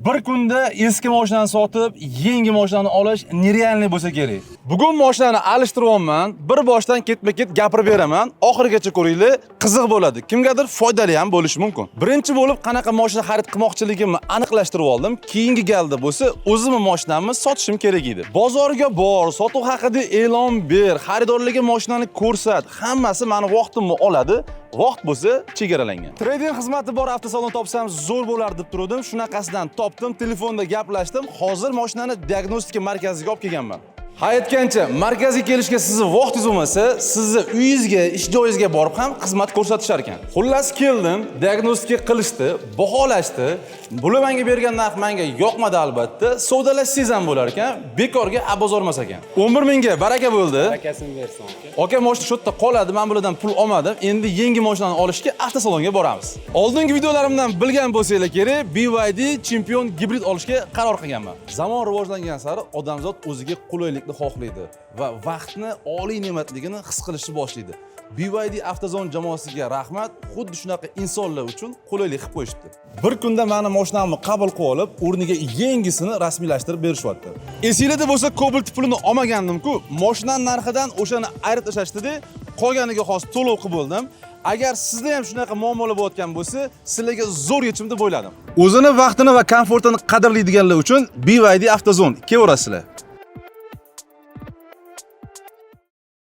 Bir kunda eski mashinani sotib, yangi mashinani olish нереальный bo'lsa kerak. Bugun mashinani alishtiryapman, bir boshdan ketma-ket gapirib beraman. Oxirigacha ko'ringlar, qiziq bo'ladi. Kimgadir foydali ham bo'lishi mumkin. Birinchi bo'lib qanaqa mashina xarid qilmoqchiligimni aniqlashtirib oldim. Keyingi galda bo'lsa o'zimni mashinamni sotishim kerak edi. Bozorga bor, sotuv haqida e'lon ber, xaridorlarga mashinani ko'rsat, hammasi mani vaqtimni oladi. Vaqt bo'lsa chegaralangan. Trade-in xizmati bor avtosalon topsam zo'r bo'lardi deb turdim. Shunaqasidan topdim, telefonda gaplashdim. Hozir mashinani diagnostika markaziga olib kelganman. Ha, aytgancha, markazga kelishga sizni vaqtingiz bo'lmasa, sizni uyingizga, ish joyingizga borib ham xizmat ko'rsatishar ekan. Xullas keldim, diagnostika qilishdi, baholashdi. Bular menga bergan narx menga yoqmadi albatta. Savdolashsangiz ham bo'lar ekan, bekorga abozor emas ekan. 11 mingga baraka bo'ldi. Barakasini bersin, aka. Aka, mashina shu yerda qoladi, men bulardan pul olmadim. Endi yangi mashinani olishga avtosalonga boramiz. Oldingi videolarimdan bilgan bo'lsanglar kerak, BYD Champion gibrid olishga qaror qilganman. Zamon rivojlangan sari odamzod o'ziga qulaylikni xohlaydi va vaqtni oliy ne'matligini his qilishni boshlaydi. BYD Avtozon jamoasiga rahmat, xuddi shunaqa insonlar uchun qulaylik qilib qo'yishibdi. Bir kunda mani mashinamni qabul qilib olib, o'rniga yangisini rasmiylashtirib berishyapti. Esinglarda bo'lsa, Cobalt pulini olmagandim-ku, mashinani narxidan o'shani ayirib tashlashdi-da, qolganiga hozir to'lov qilib bo'ldim. Agar sizda ham shunaqa muammolar bo'layotgan bo'lsa, sizlarga zo'r yechim deb o'yladim. O'zini vaqtini va komfortini qadrlaydiganlar uchun BYD Avtozon kelaverasizlar.